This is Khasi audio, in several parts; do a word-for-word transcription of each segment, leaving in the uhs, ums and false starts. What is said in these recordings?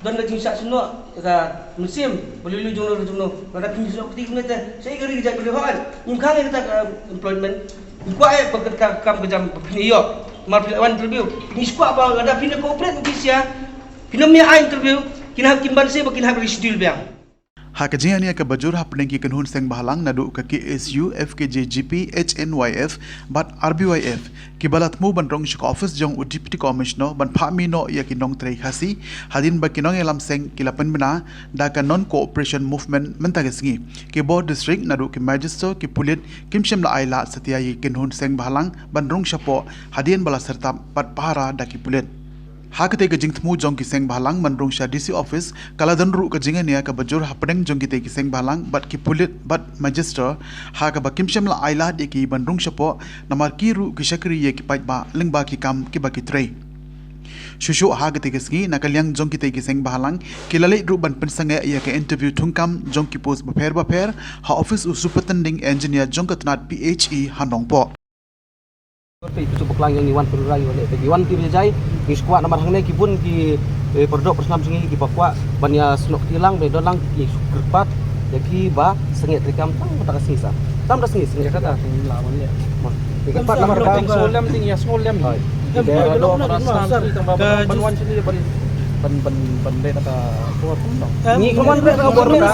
Don ka jingshah snoh ka mynsiem ba lui lui jong no jong no. Lada phi snoh kti kumne te, shaei ka ri ka jaid ba lui hooid. Ngim khang ïa kata ka employment. Ngi kwah ïa ba ka kam ka jam ba phin ïoh. Mar phi la wan interview, ngi kwah ba lada phin cooperate, phi sha phin ym ïa ai interview, kin hap, kin ban seh ba kin hap reschedule biang. Ha ka jingïania kaba jur hapdeng ki kynhun seng bhalang naduh ka K S U, F K J G P, H N Y F bad R B Y F, kiba la thmu ban rung sha ka office jong u Deputy Commissioner ban phah mih noh ïa ki nongtrei Khasi, hadien ba ki nongïalam seng ki la pynbna da ka non cooperation movement mynta ka sngi. Ki bor district naduh ki magistrate, ki pulit kim shym la ai lad satia ïa ki kynhun seng bhalang ban rung shapoh hadien ba la syrtap bad pahara da ki pulit. Ha katei ka jingthmu jong ki seng bhalang ban rung sha D C office, ka la don ruh ka jingïania kaba jur hapdeng jong kitei ki seng bhalang bad ki pulit bad magistrate, ha kaba kim shym la ai lad ïa ki ban rung shapoh, namar ki ruh ki shakri ïa ki paidbah lyngba ki kam kiba ki trei. Shuh shuh ha katei ka sngi, na ka liang jong kitei ki seng bhalang, ki la leit ruh ban pynsangeh ïa ka interview thungkam jong ki post bapher bapher ha office u Superintending Engineer jong ka tnat P H E ha Nongpoh. Phi tu baklang ïa ngi wan pynrung, ngi wan leh, ngi wan ti ba jai, ngi shu kwah namar hangne ki bun ki, eh, para doh para snam jong ngi kiba kwah ban ïa snoh kti lang, ban ïa don lang, ki shu kyrpad ïa phi ba sangeh treikam tang mynta ka sngi sa. Tang mynta ka sngi, sangeh treikam. Ïa kata, tang la wan leh. Ki kyrpad namar ka. Tang sngewlem, tang ïa sngewlem. Hooid. Ki para doh para snam jong ngi tang ba ban wan shane ban ban ban ban leh da ka bor. Ngi kham wan leh da ka bor mynta.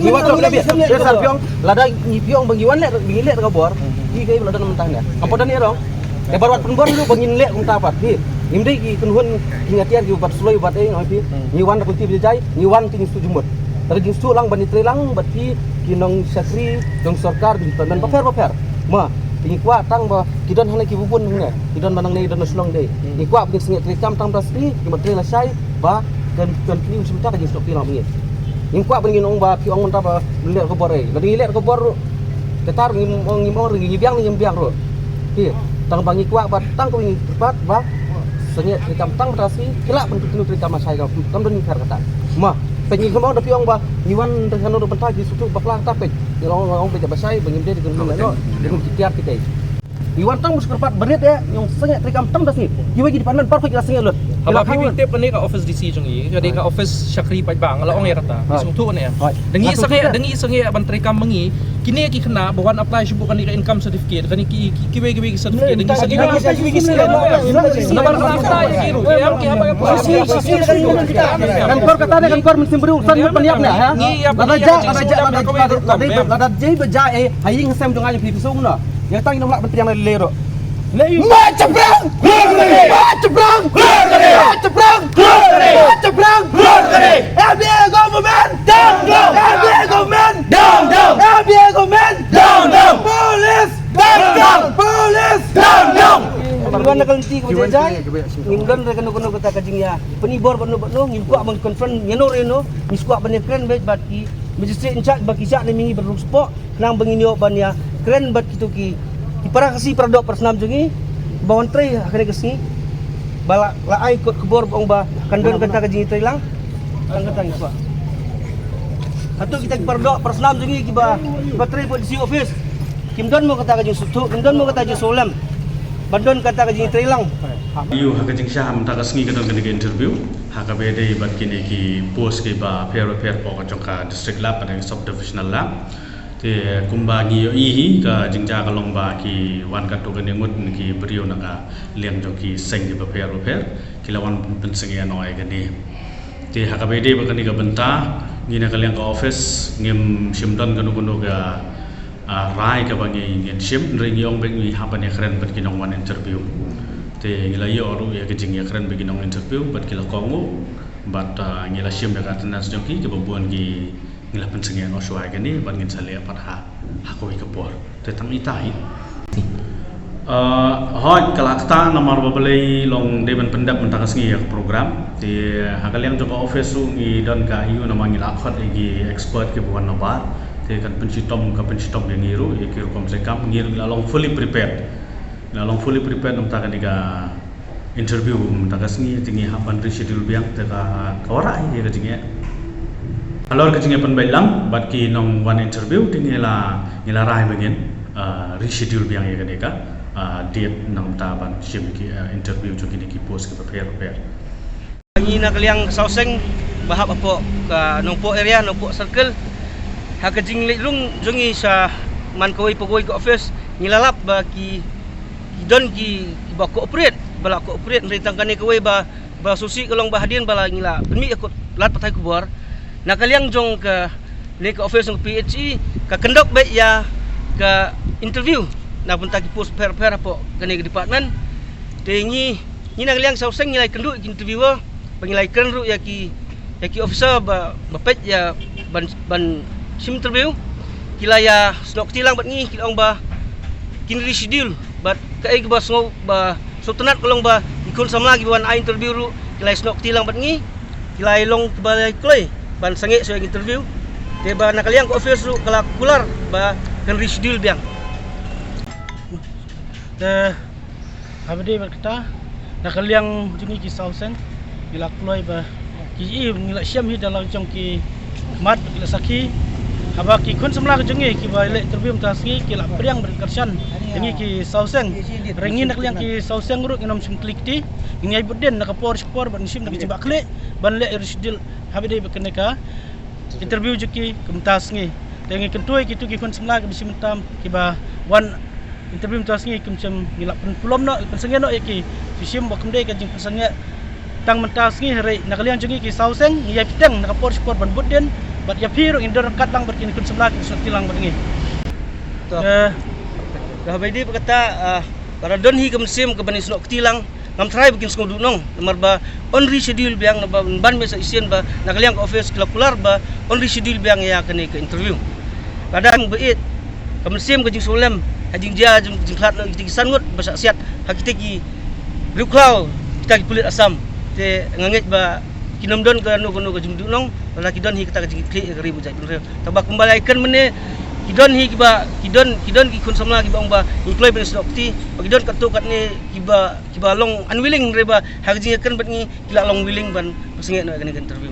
Ngi wan leh da ka bor. Lada ngi phi ong ba ngi wan leh, ngi leh da ka bor. Ngi kai ba la don mynta ne. Apa don ïa rong? Ïa bar wat pynbor lu ba ngin leh kumta pat phi. Ngim dei ki kynhun ki ngatiar ki bat sloi bat ei ngi phi. Ngi wan da ka lynti ba jai, ngi wan ki jingsuk jingmut. Da ka jingsuk lang ban ïatrei lang bad phi ki nongshakri jong sorkar, ki department bapher bapher. Ma, ngi kwah tang ba ki don hangne ki bun hangne, ki don ba nangne, ki don na Shillong dei. Ngi kwah ba ngin sangeh treikam tang ba sngi, ki ba trei lashai ba kan, kan pynshim ta ka jingsuk phi lang ba ngi. Ngi kwah ba ngin ong ba phi ong mynta ba leh ka bor ei. Lada ngi leh ka bor ruh, kata ruh ngim ong, ngim ong ruh, ngi biang, ngim biang ruh. Phi, tang ba ngi kwah ba tang ka ngi kyrpad ba sangeh treikam tang ba sngi, ki lah ban continue treikam lashai ka, kam don ngi kar kata. Ma, peit ngi kham ong da phi ong ba ngi wan da hano da bynta ki suk bakla kata peit. Ngi long long peit ba shai ba ngim dei da ka ngi leh no, da ngi tiar ki tei. Ngi wan tang ba shu kyrpad barit eh, ngi ong sangeh treikam tang da sngi. Kiwei ki department baroh ki la sangeh lut. Haba phi tip kane ka office D C jong ngi, kane ka office shakri paidbah, nga la ong ïa kata. Ngi sngewthuh ne em. Da ngi sangeh, da ngi sangeh ban treikam ma ngi. Kine ki khynnah ba wan apply sha ba kane ka income certificate, kane ki, ki, kiwei kiwei ki certificate, da ngi sangeh. Namar kata ïa ki ruh, ki em ki haba ka. Kan kor kata ne, kan kor mynsiem briew, san minit ban ïap ne, ha? Lada ja, lada ja, lada ja, lada ja ba ja eh, ha ïing ha sem jong nga jong phi phi sngewthuh no. Ïa tang ngi nym lah ban pdiang lei lei ruh. Ma chaprang! Ma chaprang! Ma chaprang! Ma chaprang! F D A government! Down, down! F D A government! Down, down! F D A government! Down, down! Police! Down, down! Police! Down, down! Ngi wan na ka lynti kaba jai jai. Ngim don re kano kano kata ka jingïa pynibor bad no bad no, ngim kwah ban confront ïa no re no, ngi kwah ban ïakren beit bad ki magistrate in charge ba ki shah ne mynta ban rung spot. Khnang ba ngin ïoh ban ïa kren bad kito ki, ki para Khasi, para doh para snam jong ngi ba wan trei ha kane ka sngi, ba la, la ai kot khubor ba ong ba kan don kata ka jingtrei lang. Tang kata ngi kwah. Hato kita ki para doh para snam jong ngi kiba, kiba trei bad D C office, kim don mo kata ka jingsngewthuh, kim don mo kata ka jingsngewlem ban don kata ka jingtrei lang? Ïa ha ka jingshah mynta ka sngi ka don kane ka interview ha kaba ïadei bad kine ki post kiba pher bapher hapoh ka jong ka district lab bad ka sub divisional lab. Te kumba ngi ïohi hi, ka jingjia ka long ba ki wan katto katne ngut ki briew na ka liang jong ki seng kiba pher bapher, ki la wan pynsangeh noh ïa kane. Te ha kaba ïadei bad kane ka bynta, ngi na ka liang ka office ngim shym don kano kano ka, ah, rai kaba ngi, ngin shim, hynrei ngi ong ba ngi hap ban ïakren bad ki nongwan interview. Te ngi la ïoh ruh ïa ka jingïakren bad ki nong interview bad ki la kohnguh bad, ah, ngi la shim ïa ka attendance jong ki, kiba bun ki ngi la pynsangeh noh shuwa ïa kane bad ngin sa leh pat ha, ha kawei ka por. Te tang ita hi. Ah, hooid, ka la ktah namar ba balei long dei ban pyndep mynta ka sngi ïa ka program. Te ha ka liang jong ka office ruh ngi don ka ïa u namar ngi la khot ïa ki expert kiba wan nabar. Te kan pynshitom, ka pynshitom ïa ngi ruh ïa ki rukom treikam, ngi ruh ngi la long fully prepared. Ngi la long fully prepared na ka bynta kane ka interview mynta ka sngi, te ngi hap ban reschedule biang, te ka, ka wanrah hi ïa ka jingeh. Halor ka jingeh pynbeit lang bad ki nongwan interview, te ngi la, ngi la rai ba ngin, ah, reschedule biang ïa kane ka, ah, date na ka bynta ban shim ki, ah, interview jong kine ki post kiba pher bapher. Ngi na ka liang ka Sawseng ba hap hapoh ka Nongpoh area, Nongpoh circle, ha ka jingleit rung jong ngi sha man kawei pa kawei ka office, ngi la lap ba ki, ki don ki, ki ba cooperate, ba la cooperate, hynrei tang kane kawei ba, ba sngewsih ka long ba hadien ba la ngi la pynmih ïa ka lad pathai khubor, na ka liang jong ka, ne ka office jong ka P H E, ka kyndok beit ïa ka interview na bynta ki post pher pher hapoh kane ka department. Te ngi, ngi na ka liang Sawseng ngi la ïakynduh ïa ki interviewer, ba ngi la ïakren ruh ïa ki, ïa ki officer ba, ba peit ïa ban, ban shim interview. Ki la ïasnoh kti lang bad ngi, ki la ong ba kin reschedule, bad kaei kaba sngew, ba sngewtynnat ka long ba ki khun samla kiba wan ai interview ruh ki la ïasnoh kti lang bad ngi, ki la ïalong kiba la ïa kloi ban sangeh shuwa ïa ka interview. Te ba na ka liang ka office ruh ka la kular ba kan reschedule biang. Te haba ïadei bad kata, na ka liang jong ngi ki Sawseng, ngi la kloi ba ki, i, ngi la shem hi da la jong ki mat, ki la sakhi. Haba ki khun samla ka jong ngi kiba leh interview mynta sngi ki la pdiang bad kyrshan ïa ngi ki Sawseng. Hynrei ngi na ka liang ki Sawseng ruh ngin ym shim kli kti, ngin ïai bud dien na ka por shi por bad ngin shim na ka jingbakla ban leh reschedule haba ïadei bad kane ka interview jong ki mynta sngi. Te ngi kyntu ïa kito ki khun samla kiba shim mynta, kiba wan interview mynta sngi, kim shym, ngi la pynpulom noh, pynsangeh noh ïa ki. Ki shim ba kam dei ka jingpynsangeh tang mynta sngi, hynrei na ka liang jong ngi ki Sawseng ngi ïai bteng na ka por shi por ban bud dien, bad ïa phi ruh ngin don ryngkat lang bad kine ki khun samla kiba snoh kti lang bad ngi. To. Eh. To, haba ïadei bad kata, ah, lada don hi ka mynsiem kaba ngi snoh kti lang, ngam tharai ba kin sngew duhnong, namar ba yn reschedule biang, namar ba ban mih sa shisien ba na ka liang ka office ki la kular ba yn reschedule biang ïa kane ka interview. Lada ba ïeit ka mynsiem ka jingsngewlem ha jingjia jong, jingkhlad na kita ki san ngut ba shah siat ha kita ki riewkhlaw, kita ki pulit Assam. Te nga ngeit ba kin ym don kano kano ka jingduhnong lada ki don hi kata ka jingkitkhlieh ïa ka ri bad jaitbynriew. Tangba kumba la ïakren mynne, ki don hi kiba, ki don, ki don ki khun samla kiba ong ba ngi kloi ban snoh kti, ba ki don katto katne kiba, kiba long unwilling, hynrei ba ha ka jingïakren bad ngi ki la long willing ban pynsangeh noh ïa kane ka interview.